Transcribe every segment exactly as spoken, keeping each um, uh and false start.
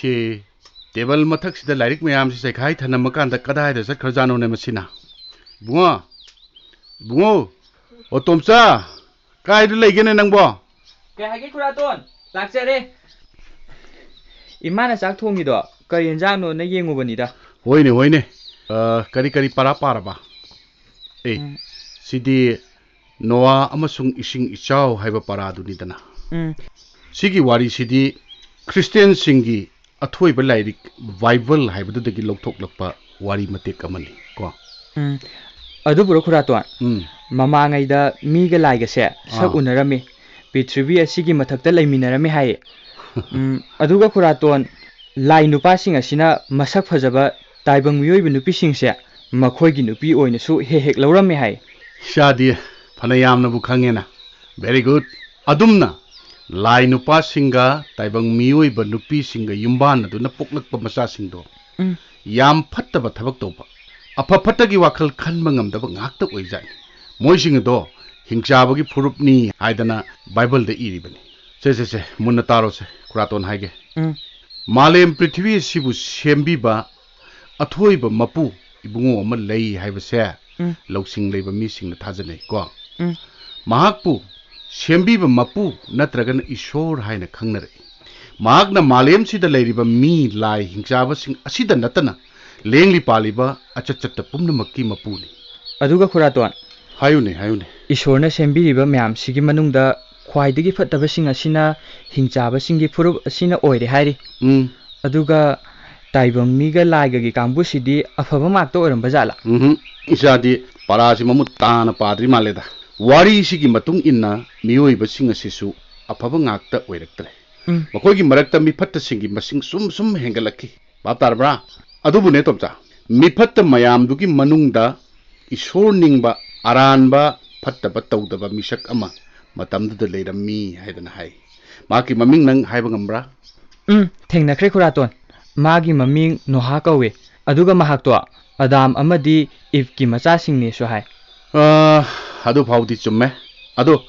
ꯁꯤ ꯇꯦꯕꯜ ꯃꯊꯛꯁꯤꯗ ꯂꯥꯏꯔꯤꯛ ꯃꯌꯥꯝꯁꯤ ꯆꯩꯈꯥꯏ ꯊꯅꯝꯃꯀꯥꯟꯗ ꯀꯗꯥꯏꯗ ꯆꯠꯈ꯭ꯔꯖꯥꯠꯅꯣꯅꯦ ꯃꯁꯤꯅ? ꯏꯕꯨꯡꯉꯣ, ꯏꯕꯨꯡꯉꯣ, ꯑꯣ ꯇꯣꯝꯆꯥ, ꯀꯥꯏꯗ ꯂꯩꯒꯦꯅꯦ ꯅꯪꯕꯣ? ꯀꯩ ꯍꯥꯏꯒꯦ ꯈꯨꯔꯥꯇꯣꯟ? ꯂꯥꯛꯆꯔꯦ꯫ ꯏꯃꯥꯅ ꯆꯥꯛ ꯊꯣꯡꯉꯤꯗꯣ ꯀꯔꯤ ꯌꯦꯟꯖꯥꯡꯅꯣꯅ ꯌꯦꯡꯉꯨꯕꯅꯤꯗ꯫ ꯍꯣꯏꯅꯦ, ꯍꯣꯏꯅꯦ꯫ ꯑ, ꯀꯔꯤ ꯀꯔꯤ ꯄꯔꯥ ꯄꯥꯔꯕ? ꯑꯦ, ꯎꯝ꯫ ꯁꯤꯗꯤ ꯅꯣꯋꯥ ꯑꯃꯁꯨꯡ ꯏꯁꯤꯡ ꯏꯆꯥꯎ ꯍꯥꯏꯕ ꯄꯔꯥꯗꯨꯅꯤꯗꯅ꯫ ꯎꯝ꯫ ꯁꯤꯒꯤ ꯋꯥꯔꯤꯁꯤꯗꯤ ꯈ꯭ꯔꯤꯁꯇꯤꯌꯥꯟꯁꯤꯡꯒꯤ ꯑꯊꯣꯏꯕ ꯂꯥꯏꯔꯤꯛ ꯕꯥꯏꯕꯜ ꯍꯥꯏꯕꯗꯨꯗꯒꯤ ꯂꯧꯊꯣꯛꯂꯛꯄ ꯋꯥꯔꯤ ꯃꯇꯦꯛ ꯑꯃꯅꯤ ꯀꯣ꯫ ꯎꯝ꯫ ꯑꯗꯨꯕꯨꯔꯣ ꯈꯨꯔꯥꯇꯣꯟ? ꯎꯝ꯫ ꯃꯃꯥꯡꯉꯩꯗ ꯃꯤꯒ ꯂꯥꯏꯒꯁꯦ ꯁꯛ ꯑꯥ꯫ ꯎꯅꯔꯝꯃꯤ꯫ ꯄ꯭ꯔꯤꯊꯤꯕꯤ ꯑꯁꯤꯒꯤ ꯃꯊꯛꯇ ꯂꯩꯃꯤꯟꯅꯔꯝꯃꯤ ꯍꯥꯏꯌꯦ꯫ ꯎꯝ, ꯑꯗꯨꯒ ꯈꯨꯔꯥꯇꯣꯟ, ꯂꯥꯏ ꯅꯨꯄꯥꯁꯤꯡ ꯑꯁꯤꯅ ꯃꯁꯛ ꯐꯖꯕ ꯇꯥꯏꯕꯪ ꯃꯤꯑꯣꯏꯕ ꯅꯨꯄꯤꯁꯤꯡꯁꯦ ꯃꯈꯣꯏꯒꯤ ꯅꯨꯄꯤ ꯑꯣꯏꯅꯁꯨ ꯍꯦꯛ ꯍꯦꯛ ꯂꯧꯔꯝꯃꯤ ꯍꯥꯏ꯫ ꯏꯁꯥꯗꯤ ꯐꯅ ꯌꯥꯝꯅꯕꯨ ꯈꯪꯉꯦꯅ꯫ Very good꯫ ꯑꯗꯨꯝꯅ ꯂꯥꯏ ꯅꯨꯄꯥꯁꯤꯡꯒ ꯇꯥꯏꯕꯪ ꯃꯤꯑꯣꯏꯕ ꯅꯨꯄꯤꯁꯤꯡꯒ ꯌꯨꯝꯕꯥꯟꯅꯗꯨꯅ ꯄꯣꯛꯂꯛꯄ ꯃꯆꯥꯁꯤꯡꯗꯣ ꯎꯝ꯫ ꯌꯥꯝ ꯐꯠꯇꯕ ꯊꯕꯛ ꯇꯧꯕ, ꯑꯐ ꯐꯠꯇꯒꯤ ꯋꯥꯈꯜ ꯈꯟꯕ ꯉꯝꯗꯕ ꯉꯥꯛꯇ ꯑꯣꯏꯖꯥꯠꯅꯤ꯫ ꯃꯣꯏꯁꯤꯡ ꯑꯗꯣ ꯍꯤꯡꯆꯥꯕꯒꯤ ꯐꯨꯔꯨꯞꯅꯤ ꯍꯥꯏꯗꯅ ꯕꯥꯏꯕꯜꯗ ꯏꯔꯤꯕꯅꯤ꯫ ꯁꯦ, ꯁꯦ, ꯁꯦ, ꯃꯨꯟꯅ ꯇꯥꯔꯣꯁꯦ, ꯈꯨꯔꯥꯇꯣꯟ ꯍꯥꯏꯒꯦ꯫ ꯎꯝ꯫ ꯃꯥꯂꯦꯝ ꯄ꯭ꯔꯤꯊꯤꯕꯤ ꯑꯁꯤꯕꯨ ꯁꯦꯝꯕꯤꯕ ꯑꯊꯣꯏꯕ ꯃꯄꯨ ꯏꯕꯨꯡꯉꯣ ꯑꯃ ꯂꯩ ꯍꯥꯏꯕꯁꯦ ꯎꯝ꯫ ꯂꯧꯁꯤꯡ ꯂꯩꯕ ꯃꯤꯁꯤꯡꯅ ꯊꯥꯖꯅꯩ ꯀꯣ꯫ ꯎꯝ꯫ ꯃꯍꯥꯛꯄꯨ ꯁꯦꯝꯕꯤꯕ ꯃꯄꯨ ꯅꯠꯇ꯭ꯔꯒꯅ ꯏꯁꯣꯔ ꯍꯥꯏꯅ ꯈꯪꯅꯔꯛꯏ꯫ ꯃꯍꯥꯛꯅ ꯃꯥꯂꯦꯝꯁꯤꯗ ꯂꯩꯔꯤꯕ ꯃꯤ, ꯂꯥꯏ, ꯍꯤꯡꯆꯥꯕꯁꯤꯡ ꯑꯁꯤꯗ ꯅꯠꯇꯅ ꯂꯦꯡꯂꯤ ꯄꯥꯜꯂꯤꯕ ꯑꯆꯠ ꯆꯠꯇ ꯄꯨꯝꯅꯃꯛꯀꯤ ꯃꯄꯨꯅꯤ꯫ ꯑꯗꯨꯒ ꯈꯨꯔꯥꯇꯣꯟ, ꯍꯥꯏꯌꯨꯅꯦ, ꯍꯥꯏꯌꯨꯅꯦ꯫ ꯏꯁꯣꯔꯅ ꯁꯦꯝꯕꯤꯔꯤꯕ ꯃꯌꯥꯝꯁꯤꯒꯤ ꯃꯅꯨꯡꯗ ꯈ꯭ꯋꯥꯏꯗꯒꯤ ꯐꯠꯇꯕꯁꯤꯡ ꯑꯁꯤꯅ ꯍꯤꯡꯆꯥꯕꯁꯤꯡꯒꯤ ꯐꯨꯔꯨꯞ ꯑꯁꯤꯅ ꯑꯣꯏꯔꯦ ꯍꯥꯏꯔꯤ꯫ ꯎꯝ꯫ ꯑꯗꯨꯒ ꯇꯥꯏꯕꯪ ꯃꯤꯒ ꯂꯥꯏꯒꯒꯤ ꯀꯥꯡꯕꯨꯁꯤꯗꯤ ꯑꯐꯕ ꯉꯥꯛꯇ ꯑꯣꯏꯔꯝꯕ ꯖꯥꯠꯂꯥ? ꯎꯝꯍꯨꯝ꯫ ꯏꯆꯥꯗꯤ ꯄꯔꯥꯁꯤ ꯃꯃꯨꯠ ꯇꯥꯅ ꯄꯥꯗ꯭ꯔꯤ ꯃꯥꯜꯂꯦꯗ꯫ ꯋꯥꯔꯤꯁꯤꯒꯤ ꯃꯇꯨꯡ ꯏꯟꯅ ꯃꯤꯑꯣꯏꯕꯁꯤꯡ ꯑꯁꯤꯁꯨ ꯑꯐꯕ ꯉꯥꯛꯇ ꯑꯣꯏꯔꯛꯇ꯭ꯔꯦ꯫ ꯎꯝ꯫ ꯃꯈꯣꯏꯒꯤ ꯃꯔꯛꯇ ꯃꯤꯐꯠꯇꯁꯤꯡꯒꯤ ꯃꯁꯤꯡ ꯁꯨꯝ ꯁꯨꯝ ꯍꯦꯟꯒꯠꯂꯛꯈꯤ꯫ ꯚꯥꯞ ꯇꯥꯔꯕ꯭ꯔꯥ? ꯑꯗꯨꯕꯨꯅꯦ ꯇꯣꯝꯆꯥ, ꯃꯤꯐꯠꯇ ꯃꯌꯥꯝꯗꯨꯒꯤ ꯃꯅꯨꯡꯗ ꯏꯁꯣꯔ ꯅꯤꯡꯕ, ꯑꯔꯥꯟꯕ, ꯐꯠꯇꯕ ꯇꯧꯗꯕ ꯃꯤꯁꯛ ꯑꯃ ꯃꯇꯝꯗꯨꯗ ꯂꯩꯔꯝꯃꯤ ꯍꯥꯏꯗꯅ ꯍꯥꯏ꯫ ꯃꯍꯥꯛꯀꯤ ꯃꯃꯤꯡ ꯅꯪ ꯍꯥꯏꯕ ꯉꯝꯕ꯭ꯔꯥ? ꯎꯝ, ꯊꯦꯡꯅꯈ꯭ꯔꯦ ꯈꯨꯔꯥꯇꯣꯟ꯫ ꯃꯥꯒꯤ ꯃꯃꯤꯡ ꯅꯣꯍꯥ ꯀꯧꯏ꯫ ꯑꯗꯨꯒ ꯃꯍꯥꯛꯇꯣ ꯑꯗꯥꯝ ꯑꯃꯗꯤ ꯏꯚꯀꯤ ꯃꯆꯥꯁꯤꯡꯅꯦꯁꯨ ꯍꯥꯏ꯫ ꯑ, ꯑꯗꯨ ꯐꯥꯎꯗꯤ ꯆꯨꯝꯃꯦ꯫ ꯑꯗꯣ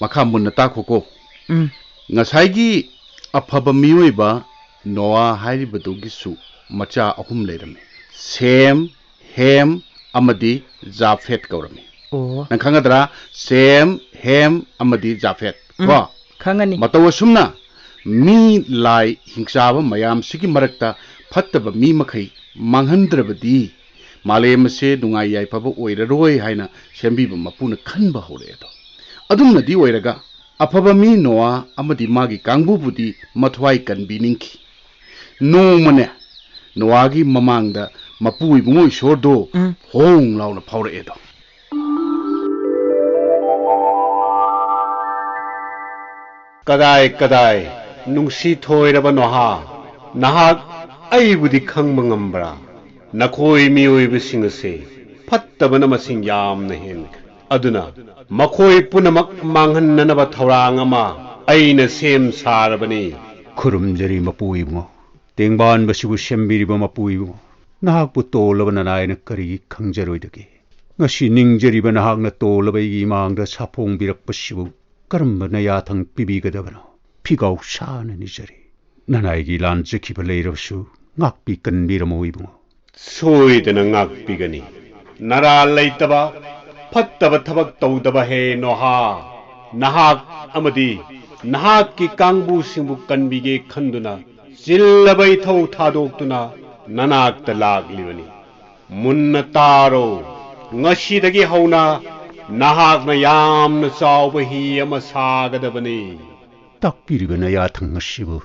ꯃꯈꯥ ꯃꯨꯟꯅ ꯇꯥꯈꯣꯀꯣ꯫ ꯎꯝ꯫ ꯉꯁꯥꯏꯒꯤ ꯑꯐꯕ ꯃꯤꯑꯣꯏꯕ ꯅꯣꯋꯥ ꯍꯥꯏꯔꯤꯕꯗꯨꯒꯤꯁꯨ ꯃꯆꯥ ꯑꯍꯨꯝ ꯂꯩꯔꯝꯃꯤ: ꯁꯦꯝ, ꯍꯦꯝ ꯑꯃꯗꯤ ꯖꯥꯐꯦꯠ ꯀꯧꯔꯝꯃꯤ꯫ ꯑꯣ꯫ ꯅꯪ ꯈꯪꯒꯗ꯭ꯔꯥ? ꯁꯦꯝ, ꯍꯦꯝ ꯑꯃꯗꯤ ꯖꯥꯐꯦꯠ꯫ ꯎꯝ, ꯀꯣ? ꯈꯪꯉꯅꯤ꯫ ꯃꯇꯧ ꯑꯁꯨꯝꯅ ꯃꯤ ꯂꯥꯏ ꯍꯤꯡꯆꯥꯕ ꯃꯌꯥꯝꯁꯤꯒꯤ ꯃꯔꯛꯇ ꯐꯠꯇꯕ ꯃꯤ ꯃꯈꯩ ꯃꯥꯡꯍꯟꯗ꯭ꯔꯕꯗꯤ ꯃꯥꯂꯦꯝ ꯑꯁꯦ ꯅꯨꯡꯉꯥꯏ ꯌꯥꯏꯐꯕ ꯑꯣꯏꯔꯔꯣꯏ ꯍꯥꯏꯅ ꯁꯦꯝꯕꯤꯕ ꯃꯄꯨꯅ ꯈꯟꯕ ꯍꯧꯔꯛꯑꯦ ꯑꯗꯣ꯫ ꯑꯗꯨꯝꯅꯗꯤ ꯑꯣꯏꯔꯒ ꯑꯐꯕ ꯃꯤ ꯅꯣꯋꯥ ꯑꯃꯗꯤ ꯃꯥꯒꯤ ꯀꯥꯡꯕꯨꯕꯨꯗꯤ ꯃꯊ꯭ꯋꯥꯏ ꯀꯟꯕꯤꯅꯤꯡꯈꯤ꯫ ꯅꯣꯡꯃꯅꯦ, ꯅꯣꯋꯥꯒꯤ ꯃꯃꯥꯡꯗ ꯃꯄꯨ ꯏꯕꯨꯡꯉꯣ ꯏꯁꯣꯔꯗꯣ ꯎꯝ꯫ ꯍꯣꯡ ꯂꯥꯎꯅ ꯐꯥꯎꯔꯛꯑꯦꯗꯣ꯫ "ꯀꯗꯥꯏ, ꯀꯗꯥꯏ, ꯅꯨꯡꯁꯤ ꯊꯣꯏꯔꯕ ꯅꯣꯍꯥ, ꯅꯍꯥꯛ ꯑꯩꯕꯨꯗꯤ ꯈꯪꯕ ꯉꯝꯕ꯭ꯔꯥ? ꯅꯈꯣꯏ ꯃꯤꯑꯣꯏꯕꯁꯤꯡ ꯑꯁꯤ ꯐꯠꯇꯕꯅ ꯃꯁꯤꯡ ꯌꯥꯝꯅ ꯍꯦꯟꯈ꯭ꯔꯦ꯫ ꯑꯗꯨꯅ ꯃꯈꯣꯏ ꯄꯨꯝꯅꯃꯛ ꯃꯥꯡꯍꯟꯅꯅꯕ ꯊꯧꯔꯥꯡ ꯑꯃ ꯑꯩꯅ ꯁꯦꯝ ꯁꯥꯔꯕꯅꯤ꯫" "ꯈꯨꯔꯨꯝꯖꯔꯤ, ꯃꯄꯨ ꯏꯕꯨꯡꯉꯣ꯫ ꯇꯦꯡꯕꯥꯟꯕꯁꯤꯕꯨ ꯁꯦꯝꯕꯤꯔꯤꯕ ꯃꯄꯨ ꯏꯕꯨꯡꯉꯣ, ꯅꯍꯥꯛꯄꯨ ꯇꯣꯜꯂꯕ ꯅꯅꯥꯏꯅ ꯀꯔꯤꯒꯤ ꯈꯪꯖꯔꯣꯏꯗꯒꯦ? ꯉꯁꯤ ꯅꯤꯡꯖꯔꯤꯕ ꯅꯍꯥꯛꯅ ꯇꯣꯜꯂꯕ ꯑꯩꯒꯤ ꯏꯃꯥꯡꯗ ꯁꯥꯐꯣꯡꯕꯤꯔꯛꯄꯁꯤꯕꯨ ꯀꯔꯝꯕ ꯅꯌꯥꯊꯪ ꯄꯤꯕꯤꯒꯗꯕꯅꯣ? ꯐꯤꯒꯥꯎ ꯁꯥꯅ ꯅꯤꯖꯔꯤ꯫ ꯅꯅꯥꯏꯒꯤ ꯂꯥꯟꯖꯈꯤꯕ ꯂꯩꯔꯕꯁꯨ ꯉꯥꯛꯄꯤ ꯀꯟꯕꯤꯔꯝꯃꯣ ꯏꯕꯨꯡꯉꯣ꯫" "ꯁꯣꯏꯗꯅ ꯉꯥꯛꯄꯤꯒꯅꯤ꯫ ꯅꯔꯥꯜ ꯂꯩꯇꯕ, ꯐꯠꯇꯕ ꯊꯕꯛ ꯇꯧꯗꯕ ꯍꯦ ꯅꯣꯍꯥ, ꯅꯍꯥꯛ ꯑꯃꯗꯤ ꯅꯍꯥꯛꯀꯤ ꯀꯥꯡꯕꯨꯁꯤꯡꯕꯨ ꯀꯟꯕꯤꯒꯦ ꯈꯟꯗꯨꯅ ꯆꯤꯜꯂꯕ ꯏꯊꯧ ꯊꯥꯗꯣꯛꯇꯨꯅ ꯅꯅꯥꯛꯇ ꯂꯥꯛꯂꯤꯕꯅꯤ꯫ ꯃꯨꯟꯅ ꯇꯥꯔꯣ, ꯉꯁꯤꯗꯒꯤ ꯍꯧꯅ ꯅꯍꯥꯛꯅ ꯌꯥꯝꯅ ꯆꯥꯎꯕ ꯍꯤ ꯑꯃ ꯁꯥꯒꯗꯕꯅꯤ꯫" "ꯇꯥꯛꯄꯤꯔꯤꯕ ꯅꯌꯥꯊꯪ ꯑꯁꯤꯕꯨ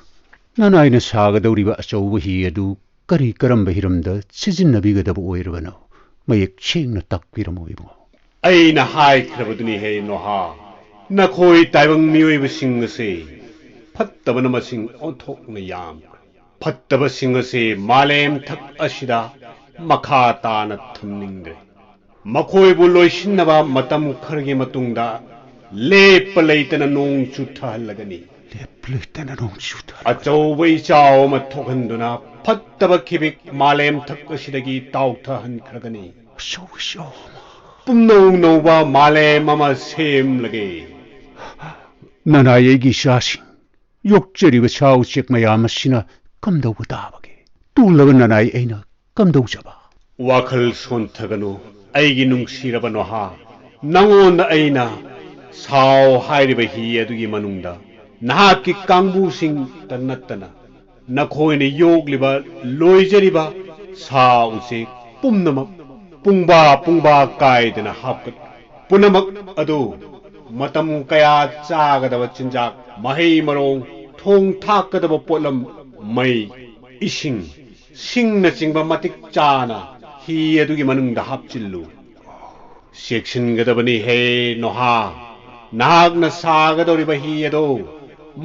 ꯅꯅꯥꯏꯅ ꯁꯥꯒꯗꯧꯔꯤꯕ ꯑꯆꯧꯕ ꯍꯤ ꯑꯗꯨ ꯀꯔꯤ ꯀꯔꯝꯕ ꯍꯤꯔꯝꯗ ꯁꯤꯖꯤꯟꯅꯕꯤꯒꯗꯕ ꯑꯣꯏꯔꯕꯅꯣ? ꯃꯌꯦꯛ ꯁꯦꯡꯅ ꯇꯥꯛꯄꯤꯔꯝꯃꯣ ꯏꯕꯨꯡꯉꯣ꯫" "ꯑꯩꯅ ꯍꯥꯏꯈ꯭ꯔꯕꯗꯨꯅꯤ ꯍꯦ ꯅꯣꯍꯥ, ꯅꯈꯣꯏ ꯇꯥꯏꯕꯪ ꯃꯤꯑꯣꯏꯕꯁꯤꯡ ꯑꯁꯤ ꯐꯠꯇꯕꯅ ꯃꯁꯤꯡ ꯑꯣꯟꯊꯣꯛꯅ ꯌꯥꯝꯈ꯭ꯔꯦ꯫ ꯐꯠꯇꯕꯁꯤꯡ ꯑꯁꯤ ꯃꯥꯂꯦꯝ ꯊꯛ ꯑꯁꯤꯗ ꯃꯈꯥ ꯇꯥꯅ ꯊꯝꯅꯤꯡꯗ꯭ꯔꯦ꯫ ꯃꯈꯣꯏꯕꯨ ꯂꯣꯏꯁꯤꯟꯅꯕ ꯃꯇꯝ ꯈꯔꯒꯤ ꯃꯇꯨꯡꯗ ꯂꯦꯞꯄ ꯂꯩꯇꯅ ꯅꯣꯡ ꯆꯨꯊꯍꯜꯂꯒꯅꯤ꯫ ꯂꯦꯞꯄ ꯂꯩꯇꯅ ꯅꯣꯡ ꯆꯨꯊꯍꯜꯂꯒꯅꯤ꯫ ꯑꯆꯧꯕ ꯏꯆꯥꯎ ꯑꯃ ꯊꯣꯛꯍꯟꯗꯨꯅ ꯐꯠꯇꯕ ꯈꯤꯕꯤꯛ ꯃꯥꯂꯦꯝ ꯊꯛ ꯑꯁꯤꯗꯒꯤ ꯇꯥꯎꯊꯍꯟꯈ꯭ꯔꯒꯅꯤ꯫ ꯑꯆꯧꯕ ꯏꯆꯥꯎ ꯑꯃ꯫ ꯄꯨꯝꯅꯧ ꯅꯧꯕ ꯃꯥꯂꯦꯝ ꯑꯃ ꯁꯦꯝꯂꯒꯦ꯫" "ꯅꯅꯥꯏ ꯑꯩꯒꯤ ꯏꯆꯥꯁꯤꯡ, ꯌꯣꯛꯆꯔꯤꯕ ꯁꯥ ꯎꯆꯦꯛ ꯃꯌꯥꯝ ꯑꯁꯤꯅ ꯀꯝꯗꯧꯕ ꯇꯥꯕꯒꯦ? ꯇꯨꯜꯂꯕ ꯅꯅꯥꯏ ꯑꯩꯅ ꯀꯝꯗꯧꯖꯕ? ꯋꯥꯈꯜ ꯁꯣꯟꯊꯒꯅꯨ, ꯑꯩꯒꯤ ꯅꯨꯡꯁꯤꯔꯕ ꯅꯣꯍꯥ꯫ ꯅꯉꯣꯟꯗ ꯑꯩꯅ ꯁꯥꯎ ꯍꯥꯏꯔꯤꯕ ꯍꯤ ꯑꯗꯨꯒꯤ ꯃꯅꯨꯡꯗ ꯅꯍꯥꯛꯀꯤ ꯀꯥꯡꯕꯨꯁꯤꯡꯇ ꯅꯠꯇꯅ ꯅꯈꯣꯏꯅ ꯌꯣꯛꯂꯤꯕ, ꯂꯣꯏꯖꯔꯤꯕ ꯁꯥ ꯎꯆꯦꯛ ꯄꯨꯝꯅꯃꯛ, ꯄꯨꯡꯕꯥ ꯄꯨꯡꯕꯥ ꯀꯥꯏꯗꯅ ꯍꯥꯞꯀꯠ-, ꯄꯨꯝꯅꯃꯛ ꯑꯗꯨ ꯃꯇꯝ ꯀꯌꯥ ꯆꯥꯒꯗꯕ ꯆꯤꯟꯖꯥꯛ, ꯃꯍꯩ ꯃꯔꯣꯡ, ꯊꯣꯡ ꯊꯥꯛꯀꯗꯕ ꯄꯣꯠꯂꯝ, ꯃꯩ, ꯏꯁꯤꯡ, ꯁꯤꯡꯅꯆꯤꯡꯕ ꯃꯇꯤꯛ ꯆꯥꯅ ꯍꯤ ꯑꯗꯨꯒꯤ ꯃꯅꯨꯡꯗ ꯍꯥꯞꯆꯤꯜꯂꯨ꯫ ꯆꯦꯛꯁꯤꯟꯒꯗꯕꯅꯤ ꯍꯦ ꯅꯣꯍꯥ, ꯅꯍꯥꯛꯅ ꯁꯥꯒꯗꯧꯔꯤꯕ ꯍꯤ ꯑꯗꯣ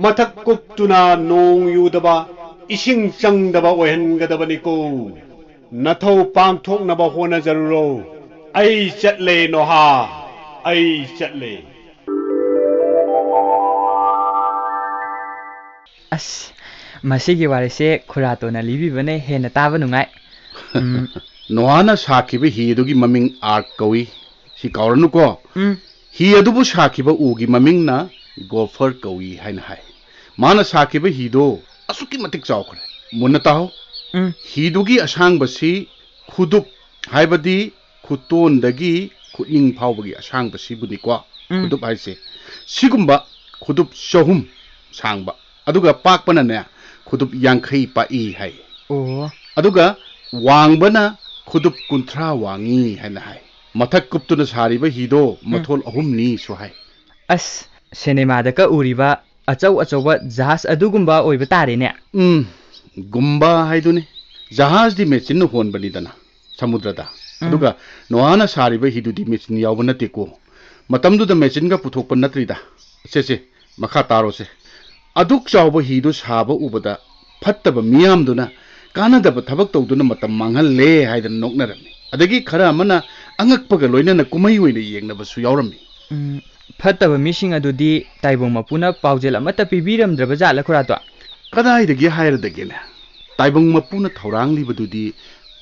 ꯃꯊꯛ ꯀꯨꯞꯇꯨꯅ ꯅꯣꯡ ꯌꯨꯗꯕ, ꯏꯁꯤꯡ ꯆꯪꯗꯕ ꯑꯣꯏꯍꯟꯒꯗꯕꯅꯤꯀꯣ꯫ ꯅꯊꯧ ꯄꯥꯡꯊꯣꯛꯅꯕ ꯍꯣꯠꯅꯖꯔꯨꯔꯣ꯫ ꯑꯩ ꯆꯠꯂꯦ ꯅꯣꯍꯥ, ꯑꯩ ꯆꯠꯂꯦ꯫ ꯑꯁ, ꯃꯁꯤꯒꯤ ꯋꯥꯔꯤꯁꯦ ꯈꯨꯔꯥꯇꯣꯟꯅ ꯂꯤꯕꯤꯕꯅ ꯍꯦꯟꯅ ꯇꯥꯕ ꯅꯨꯡꯉꯥꯏ꯫ ꯎꯝ, ꯅꯣꯍꯥꯅ ꯁꯥꯈꯤꯕ ꯍꯤ ꯑꯗꯨꯒꯤ ꯃꯃꯤꯡ ꯑꯥꯔꯛ ꯀꯧꯏ꯫ ꯁꯤ ꯀꯥꯎꯔꯅꯨꯀꯣ꯫ ꯎꯝ, ꯍꯤ ꯑꯗꯨꯕꯨ ꯁꯥꯈꯤꯕ ꯎꯒꯤ ꯃꯃꯤꯡꯅ ꯒꯣꯐꯔ ꯀꯧꯏ ꯍꯥꯏꯅ ꯍꯥꯏ꯫ ꯃꯥꯅ ꯁꯥꯈꯤꯕ ꯍꯤꯗꯣ ꯑꯁꯨꯛꯀꯤ ꯃꯇꯤꯛ ꯆꯥꯎꯈ꯭ꯔꯦ꯫ ꯃꯨꯟꯅ ꯇꯥꯍꯧ꯫ ꯎꯝ, ꯍꯤꯗꯨꯒꯤ ꯑꯁꯥꯡꯕꯁꯤ ꯈꯨꯗꯨꯞ, ꯍꯥꯏꯕꯗꯤ ꯈꯨꯇꯣꯟꯗꯒꯤ ꯈꯨꯠꯅꯤꯡ ꯐꯥꯎꯕꯒꯤ ꯑꯁꯥꯡꯕꯁꯤꯕꯨꯅꯤꯀꯣ꯫ ꯎꯝ꯫ ꯈꯨꯗꯨꯞ ꯍꯥꯏꯁꯦ꯫ ꯁꯤꯒꯨꯝꯕ ꯈꯨꯗꯨꯞ ꯆꯍꯨꯝ ꯁꯥꯡꯕ, ꯑꯗꯨꯒ ꯄꯥꯛꯄꯅꯅꯦ ꯈꯨꯗꯨꯞ ꯌꯥꯡꯈꯩ ꯄꯥꯛꯏ ꯍꯥꯏ꯫ ꯑꯣ꯫ ꯑꯗꯨꯒ ꯋꯥꯡꯕꯅ ꯈꯨꯗꯨꯞ ꯀꯨꯟꯊ꯭ꯔꯥ ꯋꯥꯡꯉꯤ ꯍꯥꯏꯅ ꯍꯥꯏ꯫ ꯃꯊꯛ ꯀꯨꯞꯇꯨꯅ ꯁꯥꯔꯤꯕ ꯍꯤꯗꯣ ꯃꯊꯣꯜ ꯑꯍꯨꯝꯅꯤꯁꯨ ꯍꯥꯏ꯫ ꯑꯁ, ꯁꯤꯅꯦꯃꯥꯗꯀ ꯎꯔꯤꯕ ꯑꯆꯧ ꯑꯆꯧꯕ ꯖꯍꯥꯖ ꯑꯗꯨꯒꯨꯝꯕ ꯑꯣꯏꯕ ꯇꯥꯔꯦꯅꯦ꯫ ꯎꯝ, ꯒꯨꯝꯕ ꯍꯥꯏꯗꯨꯅꯤ꯫ ꯖꯍꯥꯖꯗꯤ ꯃꯦꯆꯤꯟꯅ ꯍꯣꯟꯕꯅꯤꯗꯅ ꯁꯃꯨꯗ꯭ꯔꯗ꯫ ꯎꯝ꯫ ꯑꯗꯨꯒ ꯅꯣꯍꯥꯅ ꯁꯥꯔꯤꯕ ꯍꯤꯗꯨꯗꯤ ꯃꯦꯆꯤꯟ ꯌꯥꯎꯕ ꯅꯠꯇꯦꯀꯣ꯫ ꯃꯇꯝꯗꯨꯗ ꯃꯦꯆꯤꯟꯒ ꯄꯨꯊꯣꯛꯄ ꯅꯠꯇ꯭ꯔꯤꯗ꯫ ꯁꯦ, ꯁꯦ, ꯃꯈꯥ ꯇꯥꯔꯣꯁꯦ꯫ ꯑꯗꯨꯛ ꯆꯥꯎꯕ ꯍꯤꯗꯨ ꯁꯥꯕ ꯎꯕꯗ ꯐꯠꯇꯕ ꯃꯤꯌꯥꯝꯗꯨꯅ ꯀꯥꯟꯅꯗꯕ ꯊꯕꯛ ꯇꯧꯗꯨꯅ ꯃꯇꯝ ꯃꯥꯡꯍꯜꯂꯦ ꯍꯥꯏꯗꯅ ꯅꯣꯛꯅꯔꯝꯃꯤ꯫ ꯑꯗꯒꯤ ꯈꯔ ꯑꯃꯅ ꯑꯉꯛꯄꯒ ꯂꯣꯏꯅꯅ ꯀꯨꯝꯍꯩ ꯑꯣꯏꯅ ꯌꯦꯡꯅꯕꯁꯨ ꯌꯥꯎꯔꯝꯃꯤ꯫ ꯎꯝ, ꯐꯠꯇꯕ ꯃꯤꯁꯤꯡ ꯑꯗꯨꯗꯤ ꯇꯥꯏꯕꯪ ꯃꯄꯨꯅ ꯄꯥꯎꯖꯦꯜ ꯑꯃꯠꯇ ꯄꯤꯕꯤꯔꯝꯗ꯭ꯔꯕ ꯖꯥꯠꯂ ꯈꯨꯔꯥꯇꯣꯟ? ꯀꯗꯥꯏꯗꯒꯤ ꯍꯥꯏꯔꯗꯒꯦꯅꯦ? ꯇꯥꯏꯕꯪ ꯃꯄꯨꯅ ꯊꯧꯔꯥꯡꯂꯤꯕꯗꯨꯗꯤ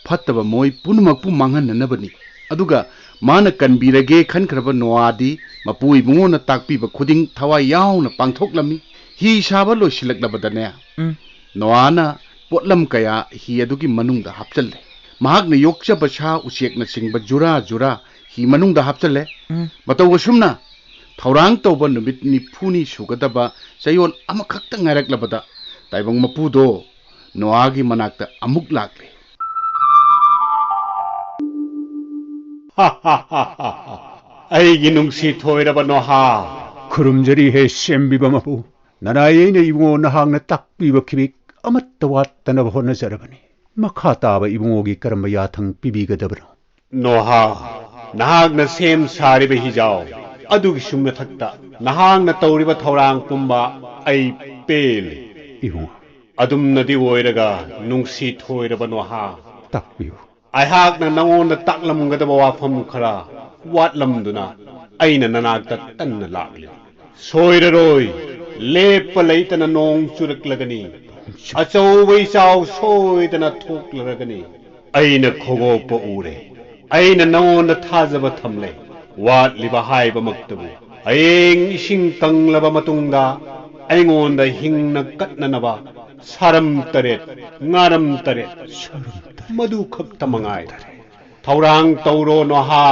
ꯐꯠꯇꯕ ꯃꯣꯏ ꯄꯨꯝꯅꯃꯛꯄꯨ ꯃꯥꯡꯍꯟꯅꯅꯕꯅꯤ꯫ ꯑꯗꯨꯒ ꯃꯥꯅ ꯀꯟꯕꯤꯔꯒꯦ ꯈꯟꯈ꯭ꯔꯕ ꯅꯣꯋꯥꯗꯤ ꯃꯄꯨ ꯏꯕꯨꯡꯉꯣꯅ ꯇꯥꯛꯄꯤꯕ ꯈꯨꯗꯤꯡ ꯊꯋꯥꯏ ꯌꯥꯎꯅ ꯄꯥꯡꯊꯣꯛꯂꯝꯃꯤ꯫ ꯍꯤ ꯁꯥꯕ ꯂꯣꯏꯁꯤꯜꯂꯛꯂꯕꯗꯅꯦ, ꯎꯝ꯫ ꯅꯣꯋꯥꯅ ꯄꯣꯠꯂꯝ ꯀꯌꯥ ꯍꯤ ꯑꯗꯨꯒꯤ ꯃꯅꯨꯡꯗ ꯍꯥꯞꯆꯜꯂꯦ꯫ ꯃꯍꯥꯛꯅ ꯌꯣꯛꯆꯕ ꯁꯥ ꯎꯆꯦꯛꯅꯆꯤꯡꯕ ꯖꯨꯔꯥ ꯖꯨꯔꯥ ꯍꯤ ꯃꯅꯨꯡꯗ ꯍꯥꯞꯆꯜꯂꯦ꯫ ꯎꯝ꯫ ꯃꯇꯧ ꯑꯁꯨꯝꯅ ꯊꯧꯔꯥꯡ ꯇꯧꯕ ꯅꯨꯃꯤꯠ ꯅꯤꯐꯨꯅꯤ ꯁꯨꯒꯗꯕ ꯆꯌꯣꯜ ꯑꯃꯈꯛꯇ ꯉꯥꯏꯔꯛꯂꯕꯗ ꯇꯥꯏꯕꯪ ꯃꯄꯨꯗꯣ ꯅꯣꯑꯥꯒꯤ ꯃꯅꯥꯛꯇ ꯑꯃꯨꯛ ꯂꯥꯛꯂꯦ꯫ ꯑꯩꯒꯤ ꯅꯨꯡꯁꯤ ꯊꯣꯏꯔꯕ ꯅꯣꯍꯥ꯫ ꯈꯨꯔꯨꯝꯖꯔꯤ ꯍꯦ ꯁꯦꯝꯕꯤꯕ ꯃꯄꯨ꯫ ꯅꯅꯥꯏ ꯑꯩꯅ ꯏꯕꯨꯡꯉꯣ ꯅꯍꯥꯛꯅ ꯇꯥꯛꯄꯤꯕ ꯈꯤꯕꯤꯛ ꯑꯃꯠꯇ ꯋꯥꯠꯇꯅꯕ ꯍꯣꯠꯅꯖꯔꯕꯅꯤ꯫ ꯃꯈꯥ ꯇꯥꯕ ꯏꯕꯨꯡꯉꯣꯒꯤ ꯀꯔꯝꯕ ꯌꯥꯊꯪ ꯄꯤꯕꯤꯒꯗꯕꯅꯣ? ꯅꯣꯍꯥ, ꯅꯍꯥꯛꯅ ꯁꯦꯝ ꯁꯥꯔꯤꯕ ꯍꯤꯖꯥꯎ ꯑꯗꯨꯒꯤꯁꯨ ꯃꯊꯛꯇ ꯅꯍꯥꯛꯅ ꯇꯧꯔꯤꯕ ꯊꯧꯔꯥꯡ ꯄꯨꯝꯕ ꯑꯩ ꯄꯦꯜꯂꯤ꯫ ꯏꯕꯨꯡꯉꯣ꯫ ꯑꯗꯨꯝꯅꯗꯤ ꯑꯣꯏꯔꯒ ꯅꯨꯡꯁꯤ ꯊꯣꯏꯔꯕ ꯅꯣꯍꯥ꯫ ꯇꯥꯛꯄꯤꯌꯨ꯫ ꯑꯩꯍꯥꯛꯅ ꯅꯉꯣꯟꯗ ꯇꯥꯛꯂꯝꯒꯗꯕ ꯋꯥꯐꯝ ꯈꯔ ꯋꯥꯠꯂꯝꯗꯨꯅ ꯑꯩꯅ ꯅꯅꯥꯛꯇ ꯇꯟꯅ ꯂꯥꯛꯂꯤ꯫ ꯁꯣꯏꯔꯔꯣꯏ, ꯂꯦꯞꯄ ꯂꯩꯇꯅ ꯅꯣꯡ ꯆꯨꯔꯛꯂꯒꯅꯤ꯫ ꯑꯆꯧꯕ ꯏꯆꯥꯎ ꯁꯣꯏꯗꯅ ꯊꯣꯛꯂꯔꯒꯅꯤ꯫ ꯑꯩꯅ ꯈꯣꯒꯣꯛꯄ ꯎꯔꯦ꯫ ꯑꯩꯅ ꯅꯉꯣꯟꯗ ꯊꯥꯖꯕ ꯊꯝꯂꯦ꯫ ꯋꯥꯠꯂꯤꯕ ꯍꯥꯏꯕꯃꯛꯇꯕꯨ ꯍꯌꯦꯡ ꯏꯁꯤꯡ ꯀꯪꯂꯕ ꯃꯇꯨꯡꯗ ꯑꯩꯉꯣꯟꯗ ꯍꯤꯡꯅ ꯀꯠꯅꯅꯕ ꯁꯥꯔꯝ ꯇꯔꯦꯠ, ꯉꯥꯔꯝ ꯇꯔꯦꯠ, ꯃꯗꯨ ꯈꯛꯇ ꯃꯉꯥꯏ꯫ ꯊꯧꯔꯥꯡ ꯇꯧꯔꯣ ꯅꯣꯍꯥ꯫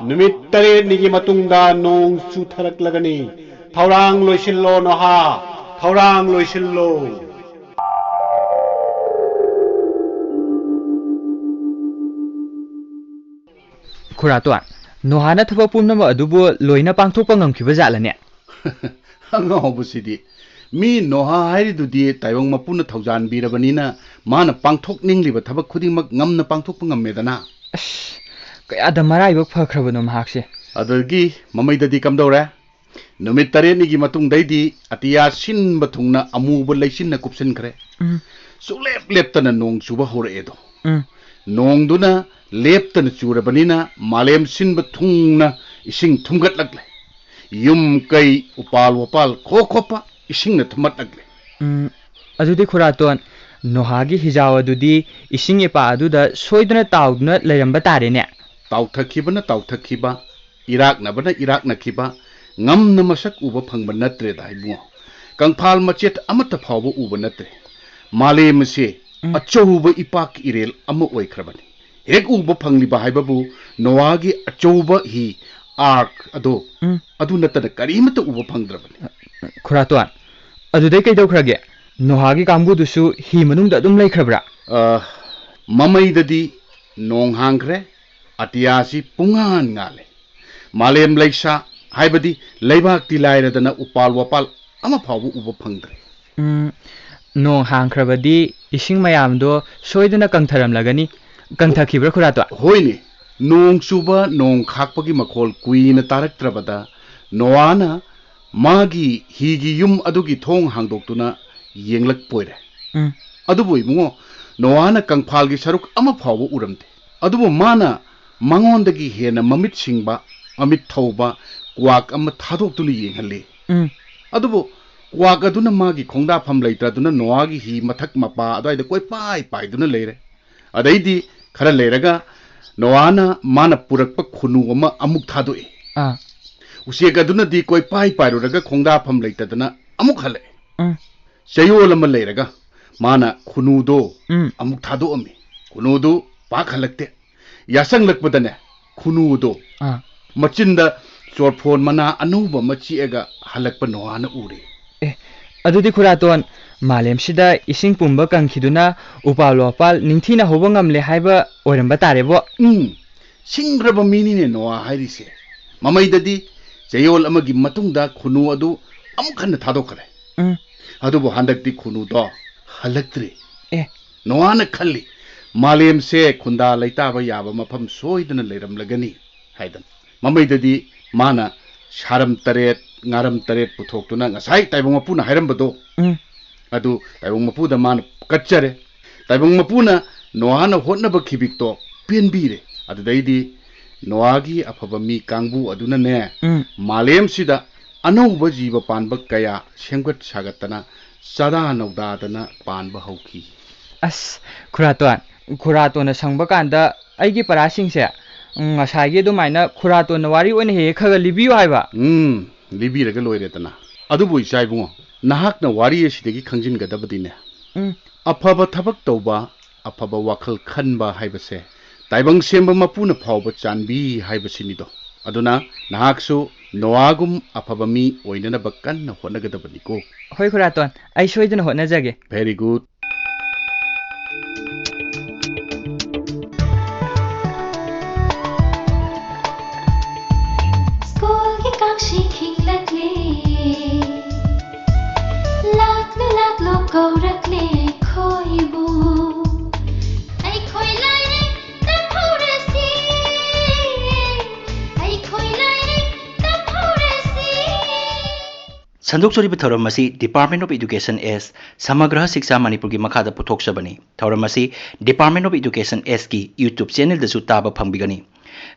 ꯅꯨꯃꯤꯠ ꯇꯔꯦꯠꯅꯤꯒꯤ ꯃꯇꯨꯡꯗ ꯅꯣꯡ ꯆꯨꯊꯔꯛꯂꯒꯅꯤ꯫ ꯊꯧꯔꯥꯡ ꯂꯣꯏꯁꯤꯜꯂꯣ ꯅꯣꯍꯥ꯫ ꯊꯧꯔꯥꯡ ꯂꯣꯏꯁꯤꯜꯂꯣ꯫ ꯈꯨꯔꯥꯇꯣꯟ, ꯅꯣꯍꯥꯅ ꯊꯕꯛ ꯄꯨꯝꯅꯃꯛ ꯑꯗꯨꯕꯨ ꯂꯣꯏꯅ ꯄꯥꯡꯊꯣꯛꯄ ꯉꯝꯈꯤꯕ ꯖꯥꯠꯂꯅꯦ? ꯑꯉꯥꯎꯕꯁꯤꯗꯤ꯫ ꯃꯤ ꯅꯣꯍꯥ ꯍꯥꯏꯔꯤꯗꯨꯗꯤ ꯇꯥꯏꯕꯪ ꯃꯄꯨꯅ ꯊꯧꯖꯥꯟꯕꯤꯔꯕꯅꯤꯅ ꯃꯥꯅ ꯄꯥꯡꯊꯣꯛꯅꯤꯡꯂꯤꯕ ꯊꯕꯛ ꯈꯨꯗꯤꯡꯃꯛ ꯉꯝꯅ ꯄꯥꯡꯊꯣꯛꯄ ꯉꯝꯃꯦꯗꯅ꯫ ꯑꯁ, ꯀꯌꯥꯗ ꯃꯔꯥꯏꯕꯛ ꯐꯈ꯭ꯔꯕꯅꯣ ꯃꯍꯥꯛꯁꯦ꯫ ꯑꯗꯒꯤ ꯃꯃꯩꯗꯗꯤ ꯀꯝꯗꯧꯔꯦ? ꯅꯨꯃꯤꯠ ꯇꯔꯦꯠꯅꯤꯒꯤ ꯃꯇꯨꯡꯗꯩꯗꯤ ꯑꯇꯤꯌꯥ ꯁꯤꯟꯕ ꯊꯨꯡꯅ ꯑꯃꯨꯕ ꯂꯩꯆꯤꯟꯅ ꯀꯨꯞꯁꯤꯟꯈ꯭ꯔꯦ꯫ ꯎꯝ꯫ ꯁꯨꯛꯂꯦꯞ ꯂꯦꯞꯇꯅ ꯅꯣꯡ ꯆꯨꯕ ꯍꯧꯔꯛꯑꯦꯗꯣ꯫ ꯎꯝ꯫ ꯅꯣꯡꯗꯨꯅ ꯂꯦꯞꯇꯅ ꯆꯨꯔꯕꯅꯤꯅ ꯃꯥꯂꯦꯝ ꯁꯤꯟꯕ ꯊꯨꯡꯅ ꯏꯁꯤꯡ ꯊꯨꯝꯒꯠꯂꯛꯂꯦ꯫ ꯌꯨꯝ ꯀꯩ, ꯎꯄꯥꯜ ꯋꯥꯄꯥꯜ ꯈꯣ ꯈꯣꯞꯄ ꯏꯁꯤꯡꯅ ꯊꯨꯝꯃꯠꯂꯛꯂꯦ꯫ ꯎꯝ, ꯑꯗꯨꯗꯤ ꯈꯨꯔꯥꯇꯣꯟ, ꯅꯣꯍꯥꯒꯤ ꯍꯤꯖꯥꯎ ꯑꯗꯨꯗꯤ ꯏꯁꯤꯡ ꯏꯄꯥ ꯑꯗꯨꯗ ꯁꯣꯏꯗꯨꯅ ꯇꯥꯎꯗꯨꯅ ꯂꯩꯔꯝꯕ ꯇꯥꯔꯦꯅꯦ? ꯇꯥꯎꯊꯈꯤꯕꯅ ꯇꯥꯎꯊꯈꯤꯕ, ꯏꯔꯥꯛꯅꯕꯅ ꯏꯔꯥꯛꯅꯈꯤꯕ, ꯉꯝꯅ ꯃꯁꯛ ꯎꯕ ꯐꯪꯕ ꯅꯠꯇ꯭ꯔꯦꯗ ꯏꯕꯨꯡꯉꯣ꯫ ꯀꯪꯐꯥꯜ ꯃꯆꯦꯠ ꯑꯃꯠꯇ ꯐꯥꯎꯕ ꯎꯕ ꯅꯠꯇ꯭ꯔꯦ꯫ ꯃꯥꯂꯦꯝ ꯑꯁꯤ ꯎꯝ꯫ ꯑꯆꯧꯕ ꯏꯄꯥꯛ ꯏꯔꯦꯜ ꯑꯃ ꯑꯣꯏꯈ꯭ꯔꯕꯅꯤ꯫ ꯍꯦꯛ ꯎꯕ ꯐꯪꯂꯤꯕ ꯍꯥꯏꯕꯕꯨ ꯅꯣꯋꯥꯒꯤ ꯑꯆꯧꯕ ꯍꯤ ꯑꯥꯔꯛ ꯑꯗꯣ ꯎꯝ꯫ ꯑꯗꯨ ꯅꯠꯇꯅ ꯀꯔꯤꯃꯠꯇ ꯎꯕ ꯐꯪꯗ꯭ꯔꯕꯅꯤ꯫ ꯈꯨꯔꯥꯇꯣꯟ, ꯑꯗꯨꯗꯩ ꯀꯩꯗꯧꯈ꯭ꯔꯒꯦ? ꯅꯣꯍꯥꯒꯤ ꯀꯥꯡꯕꯨꯗꯨꯁꯨ ꯍꯤ ꯃꯅꯨꯡꯗ ꯑꯗꯨꯝ ꯂꯩꯈ꯭ꯔꯕ꯭ꯔꯥ? ꯑ, ꯃꯃꯩꯗꯗꯤ ꯅꯣꯡ ꯍꯥꯡꯈ꯭ꯔꯦ, ꯑꯇꯤꯌꯥꯁꯤ ꯄꯨꯡꯉꯥꯟ ꯉꯥꯜꯂꯦ꯫ ꯃꯥꯂꯦꯝ ꯂꯩꯁꯥ, ꯍꯥꯏꯕꯗꯤ ꯂꯩꯕꯥꯛꯇꯤ ꯂꯥꯏꯔꯗꯅ ꯎꯄꯥꯜ ꯋꯥꯄꯥꯜ ꯑꯃ ꯐꯥꯎꯕ ꯎꯕ ꯐꯪꯗ꯭ꯔꯦ꯫ ꯎꯝ, ꯅꯣꯡ ꯍꯥꯡꯈ꯭ꯔꯕꯗꯤ ꯏꯁꯤꯡ ꯃꯌꯥꯝꯗꯣ ꯁꯣꯏꯗꯅ ꯀꯪꯊꯔꯝꯂꯒꯅꯤ꯫ ꯀꯪꯊꯈꯤꯕ꯭ꯔꯥ, ꯈꯨꯔꯥꯇꯣꯟ? ꯍꯣꯏꯅꯦ, ꯅꯣꯡ ꯆꯨꯕ, ꯅꯣꯡ ꯈꯥꯛꯄꯒꯤ ꯃꯈꯣꯜ ꯀꯨꯏꯅ ꯇꯥꯔꯛꯇ꯭ꯔꯕꯗ ꯅꯣꯋꯥꯅ ꯃꯥꯒꯤ ꯍꯤꯒꯤ ꯌꯨꯝ ꯑꯗꯨꯒꯤ ꯊꯣꯡ ꯍꯥꯡꯗꯣꯛꯇꯨꯅ ꯌꯦꯡꯂꯛꯄꯣꯏꯔꯦ꯫ ꯎꯝ꯫ ꯑꯗꯨꯕꯨ ꯏꯕꯨꯡꯉꯣ, ꯅꯣꯋꯥꯅ ꯀꯪꯐꯥꯜꯒꯤ ꯁꯔꯨꯛ ꯑꯃ ꯐꯥꯎꯕ ꯎꯔꯝꯗꯦ꯫ ꯑꯗꯨꯕꯨ ꯃꯥꯅ ꯃꯉꯣꯟꯗꯒꯤ ꯍꯦꯟꯅ ꯃꯃꯤꯠ ꯁꯤꯡꯕ, ꯃꯃꯤꯠ ꯊꯧꯕ ꯀ꯭ꯋꯥꯛ ꯑꯃ ꯊꯥꯗꯣꯛꯇꯨꯅ ꯌꯦꯡꯍꯜꯂꯤ꯫ ꯎꯝ꯫ ꯑꯗꯨꯕꯨ ꯀ꯭ꯋꯥꯛ ꯑꯗꯨꯅ ꯃꯥꯒꯤ ꯈꯣꯡꯗꯥꯐꯝ ꯂꯩꯇ꯭ꯔꯗꯨꯅ ꯅꯣꯋꯥꯒꯤ ꯍꯤ ꯃꯊꯛ ꯃꯄꯥ ꯑꯗꯨꯋꯥꯏꯗ ꯀꯣꯏꯄꯥꯏ ꯄꯥꯏꯗꯨꯅ ꯂꯩꯔꯦ꯫ ꯑꯗꯩꯗꯤ ꯈꯔ ꯂꯩꯔꯒ ꯅꯣꯋꯥꯅ ꯃꯥꯅ ꯄꯨꯔꯛꯄ ꯈꯨꯅꯨ ꯑꯃ ꯑꯃꯨꯛ ꯊꯥꯗꯣꯛꯏ꯫ ꯑꯥ꯫ ꯎꯆꯦꯛ ꯑꯗꯨꯅꯗꯤ ꯀꯣꯏꯄꯥꯏ ꯄꯥꯏꯔꯨꯔꯒ ꯈꯣꯡꯗꯥꯐꯝ ꯂꯩꯇꯗꯅ ꯑꯃꯨꯛ ꯍꯜꯂꯛꯑꯦ꯫ ꯎꯝ꯫ ꯆꯌꯣꯜ ꯑꯃ ꯂꯩꯔꯒ ꯃꯥꯅ ꯈꯨꯅꯨꯗꯣ ꯎꯝ꯫ ꯑꯃꯨꯛ ꯊꯥꯗꯣꯛꯑꯝꯃꯤ꯫ ꯈꯨꯅꯨꯗꯨ ꯄꯥꯛ ꯍꯜꯂꯛꯇꯦ꯫ ꯌꯥꯆꯪꯂꯛꯄꯗꯅꯦ, ꯈꯨꯅꯨꯗꯣ ꯑꯥ꯫ ꯃꯆꯤꯟꯗ ꯆꯣꯔꯐꯣꯟ ꯃꯅꯥ ꯑꯅꯧꯕ ꯑꯃ ꯆꯤꯛꯑꯒ ꯍꯜꯂꯛꯄ ꯅꯣꯋꯥꯅ ꯎꯔꯦ꯫ ꯑꯦ, ꯑꯗꯨꯗꯤ ꯈꯨꯔꯥꯇꯣꯟ, ꯃꯥꯂꯦꯝꯁꯤꯗ ꯏꯁꯤꯡ ꯄꯨꯝꯕ ꯀꯪꯈꯤꯗꯨꯅ ꯎꯄꯥꯜ ꯋꯥꯄꯥꯜ ꯅꯤꯡꯊꯤꯅ ꯍꯧꯕ ꯉꯝꯂꯦ ꯍꯥꯏꯕ ꯑꯣꯏꯔꯝꯕ ꯇꯥꯔꯦꯕꯣ꯫ ꯎꯝ, ꯁꯤꯡꯈ꯭ꯔꯕ ꯃꯤꯅꯤꯅꯦ ꯅꯣꯋꯥ ꯍꯥꯏꯔꯤꯁꯦ꯫ ꯃꯃꯩꯗꯗꯤ ꯆꯌꯣꯜ ꯑꯃꯒꯤ ꯃꯇꯨꯡꯗ ꯈꯨꯅꯨ ꯑꯗꯨ ꯑꯃꯨꯛ ꯍꯟꯅ ꯊꯥꯗꯣꯛꯈ꯭ꯔꯦ꯫ ꯎꯝ꯫ ꯑꯗꯨꯕꯨ ꯍꯟꯗꯛꯇꯤ ꯈꯨꯅꯨꯗꯣ ꯍꯜꯂꯛꯇ꯭ꯔꯤ꯫ ꯑꯦ꯫ ꯅꯣꯋꯥꯅ ꯈꯜꯂꯤ, ꯃꯥꯂꯦꯝꯁꯦ ꯈꯨꯟꯗꯥ ꯂꯩꯇꯥꯕ ꯌꯥꯕ ꯃꯐꯝ ꯁꯣꯏꯗꯅ ꯂꯩꯔꯝꯂꯒꯅꯤ ꯍꯥꯏꯗꯅ꯫ ꯃꯃꯩꯗꯗꯤ ꯃꯥꯅ ꯁꯥꯔꯝ ꯇꯔꯦꯠ, ꯉꯥꯔꯝ ꯇꯔꯦꯠ ꯄꯨꯊꯣꯛꯇꯨꯅ ꯉꯁꯥꯏ ꯇꯥꯏꯕꯪ ꯃꯄꯨꯅ ꯍꯥꯏꯔꯝꯕꯗꯣ ꯎꯝ꯫ ꯑꯗꯨ ꯇꯥꯏꯕꯪ ꯃꯄꯨꯗ ꯃꯥꯅ ꯀꯠꯆꯔꯦ꯫ ꯇꯥꯏꯕꯪ ꯃꯄꯨꯅ ꯅꯣꯋꯥꯅ ꯍꯣꯠꯅꯕ ꯈꯤꯕꯤꯛꯇꯣ ꯄꯦꯟꯕꯤꯔꯦ꯫ ꯑꯗꯨꯗꯩꯗꯤ ꯅꯣꯋꯥꯒꯤ ꯑꯐꯕ ꯃꯤ ꯀꯥꯡꯕꯨ ꯑꯗꯨꯅꯅꯦ, ꯎꯝ꯫ ꯃꯥꯂꯦꯝꯁꯤꯗ ꯑꯅꯧꯕ ꯖꯤꯕ ꯄꯥꯟꯕ ꯀꯌꯥ ꯁꯦꯝꯒꯠ ꯁꯥꯒꯠꯇꯅ ꯆꯥꯗꯥ ꯅꯧꯗꯥꯗꯅ ꯄꯥꯟꯕ ꯍꯧꯈꯤ꯫ ꯑꯁ, ꯈꯨꯔꯥꯇꯣꯟ, ꯈꯨꯔꯥꯇꯣꯟꯅ ꯁꯪꯕ ꯀꯥꯟꯗ ꯑꯩꯒꯤ ꯄꯔꯥꯁꯤꯡꯁꯦ, ꯎꯝ, ꯉꯁꯥꯏꯒꯤ ꯑꯗꯨꯃꯥꯏꯅ ꯈꯨꯔꯥꯇꯣꯟꯅ ꯋꯥꯔꯤ ꯑꯣꯏꯅ ꯍꯦꯛ ꯍꯦꯛ ꯈꯔ ꯈꯔ ꯂꯤꯕꯤꯌꯨ ꯍꯥꯏꯕ꯫ ꯎꯝ, ꯂꯤꯕꯤꯔꯒ ꯂꯣꯏꯔꯦꯗꯅ꯫ ꯑꯗꯨꯕꯨ ꯏꯆꯥ ꯏꯕꯨꯡꯉꯣ, ꯅꯍꯥꯛꯅ ꯋꯥꯔꯤ ꯑꯁꯤꯗꯒꯤ ꯈꯪꯖꯤꯟꯒꯗꯕꯗꯤꯅꯦ, ꯎꯝ꯫ ꯑꯐꯕ ꯊꯕꯛ ꯇꯧꯕ, ꯑꯐꯕ ꯋꯥꯈꯜ ꯈꯟꯕ ꯍꯥꯏꯕꯁꯦ ꯇꯥꯏꯕꯪ ꯁꯦꯝꯕ ꯃꯄꯨꯅ ꯐꯥꯎꯕ ꯆꯥꯟꯕꯤ ꯍꯥꯏꯕꯁꯤꯅꯤꯗꯣ꯫ ꯑꯗꯨꯅ ꯅꯍꯥꯛꯁꯨ ꯅꯣꯋꯥꯒꯨꯝ ꯑꯐꯕ ꯃꯤ ꯑꯣꯏꯅꯅꯕ ꯀꯟꯅ ꯍꯣꯠꯅꯒꯗꯕꯅꯤꯀꯣ꯫ ꯍꯣꯏ ꯈꯨꯔꯥꯇꯣꯟ, ꯑꯩ ꯁꯣꯏꯗꯅ ꯍꯣꯠꯅꯖꯒꯦ꯫ Very good. ꯁ꯭ꯀꯨꯜꯒꯤ ꯀꯥꯡꯁꯤ ꯈꯤꯡꯂꯛꯂꯦ, ꯂꯥꯛꯂꯣ ꯂꯥꯛꯂꯣ ꯀꯧꯔꯛꯂꯦ ꯑꯩꯈꯣꯏꯕꯨ꯫ ꯑꯩꯈꯣꯏ ꯂꯥꯏꯔꯤꯛ ꯇꯝꯍꯧꯔꯁꯤ, ꯑꯩꯈꯣꯏ ꯂꯥꯏꯔꯤꯛ ꯇꯝꯍꯧꯔꯁꯤ꯫ ꯁꯟꯗꯣꯛꯆꯔꯤꯕ ꯊꯧꯔꯝ ꯑꯁꯤ Department of Education S, ꯁꯃꯒ꯭ꯔ ꯁꯤꯛꯁꯥ ꯃꯅꯤꯄꯨꯔꯒꯤ ꯃꯈꯥꯗ ꯄꯨꯊꯣꯛꯆꯕꯅꯤ꯫ ꯊꯧꯔꯝ ꯑꯁꯤ Department of Education Sꯀꯤ YouTube channelꯗꯁꯨ ꯇꯥꯕ ꯐꯪꯕꯤꯒꯅꯤ꯫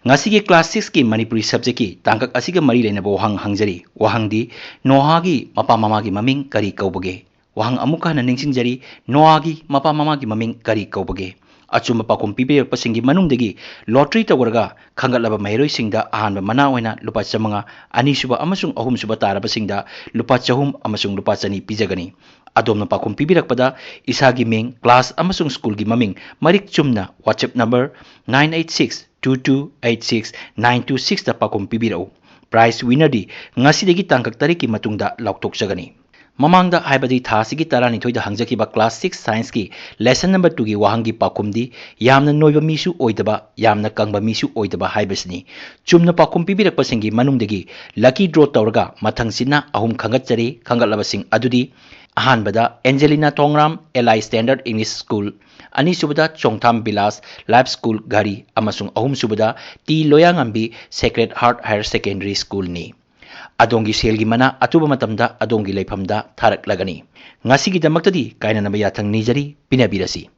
ꯉꯁꯤꯒꯤ class sixꯀꯤ ꯃꯅꯤꯄꯨꯔꯤ subjectꯀꯤ ꯇꯥꯡꯀꯛ ꯑꯁꯤꯒ ꯃꯔꯤ ꯂꯩꯅꯕ ꯋꯥꯍꯪ ꯍꯪꯖꯔꯤ꯫ ꯋꯥꯍꯪꯗꯤ, ꯅꯣꯍꯥꯒꯤ ꯃꯄꯥ ꯃꯃꯥꯒꯤ ꯃꯃꯤꯡ ꯀꯔꯤ ꯀꯧꯕꯒꯦ? ꯋꯥꯍꯪ ꯑꯃꯨꯛꯀ ꯍꯟꯅ ꯅꯤꯡꯁꯤꯡꯖꯔꯤ, ꯅꯣꯍꯥꯒꯤ ꯃꯄꯥ ꯃꯃꯥꯒꯤ ꯃꯃꯤꯡ ꯀꯔꯤ ꯀꯧꯕꯒꯦ? ꯑꯆꯨꯝꯕ ꯄꯥꯎꯈꯨꯝ ꯄꯤꯕꯤꯔꯛꯄꯁꯤꯡꯒꯤ ꯃꯅꯨꯡꯗꯒꯤ lottery ꯇꯧꯔꯒ ꯈꯟꯒꯠꯂꯕ ꯃꯍꯩꯔꯣꯏꯁꯤꯡꯗ ꯑꯍꯥꯟꯕ ꯃꯅꯥ ꯑꯣꯏꯅ ꯂꯨꯄꯥ ꯆꯥꯃꯉꯥ, ꯑꯅꯤꯁꯨꯕ ꯑꯃꯁꯨꯡ ꯑꯍꯨꯝꯁꯨꯕ ꯇꯥꯔꯕꯁꯤꯡꯗ ꯂꯨꯄꯥ ꯆꯍꯨꯝ ꯑꯃꯁꯨꯡ ꯂꯨꯄꯥ ꯆꯅꯤ ꯄꯤꯖꯒꯅꯤ꯫ ꯑꯗꯣꯝꯅ ꯄꯥꯎꯈꯨꯝ ꯄꯤꯕꯤꯔꯛꯄꯗ ꯏꯁꯥꯒꯤ ꯃꯤꯡ, class ꯑꯃꯁꯨꯡ ꯁ꯭ꯀꯨꯜꯒꯤ ꯃꯃꯤꯡ ꯃꯔꯤꯛ ꯆꯨꯝꯅ WhatsApp number nine eight six two two eight six nine two sixꯇ ꯄꯥꯎꯈꯨꯝ ꯄꯤꯕꯤꯔꯛꯎ꯫ Prize winnerꯗꯤ ꯉꯁꯤꯗꯒꯤ ꯇꯥꯡꯀꯛ ꯇꯔꯦꯠꯀꯤ ꯃꯇꯨꯡꯗ ꯂꯥꯎꯊꯣꯛꯆꯒꯅꯤ꯫ ꯃꯃꯥꯡꯗ, ꯍꯥꯏꯕꯗꯤ ꯊꯥ ꯑꯁꯤꯒꯤ ꯇꯔꯥꯅꯤꯊꯣꯏꯗ ꯍꯪꯖꯈꯤꯕ class six Scienceꯀꯤ lesson number twoꯒꯤ ꯋꯥꯍꯪꯒꯤ ꯄꯥꯎꯈꯨꯝꯗꯤ ꯌꯥꯝꯅ ꯅꯣꯏꯕ ꯃꯤꯁꯨ ꯑꯣꯏꯗꯕ, ꯌꯥꯝꯅ ꯀꯪꯕ ꯃꯤꯁꯨ ꯑꯣꯏꯗꯕ ꯍꯥꯏꯕꯁꯤꯅꯤ꯫ ꯆꯨꯝꯅ ꯄꯥꯎꯈꯨꯝ ꯄꯤꯕꯤꯔꯛꯄꯁꯤꯡꯒꯤ ꯃꯅꯨꯡꯗꯒꯤ lucky draw ꯇꯧꯔꯒ ꯃꯊꯪꯁꯤꯠꯅ ꯑꯍꯨꯝ ꯈꯟꯒꯠꯆꯔꯤ꯫ ꯈꯟꯒꯠꯂꯕꯁꯤꯡ ꯑꯗꯨꯗꯤ, ꯑꯍꯥꯟꯕꯗ ꯑꯦꯟꯖꯦꯂꯤꯅꯥ ꯊꯣꯡꯔꯥꯝ, L I Standard English School, ꯑꯅꯤꯁꯨꯕꯗ ꯆꯣꯡꯊꯥꯝ ꯕꯤꯂꯥꯁ, Life School ꯘꯔꯤ, ꯑꯃꯁꯨꯡ ꯑꯍꯨꯝꯁꯨꯕꯗ T Loyangambi, Sacred Heart Higher Secondary Schoolꯅꯤ꯫ ꯑꯗꯣꯝꯒꯤ ꯁꯦꯜꯒꯤ ꯃꯅꯥ ꯑꯊꯨꯕ ꯃꯇꯝꯗ ꯑꯗꯣꯝꯒꯤ ꯂꯩꯐꯝꯗ ꯊꯥꯔꯛꯂꯒꯅꯤ꯫ ꯉꯁꯤꯒꯤꯗꯃꯛꯇꯗꯤ ꯀꯥꯏꯅꯅꯕ ꯌꯥꯊꯪ ꯅꯤꯖꯔꯤ, ꯄꯤꯅꯕꯤꯔꯁꯤ꯫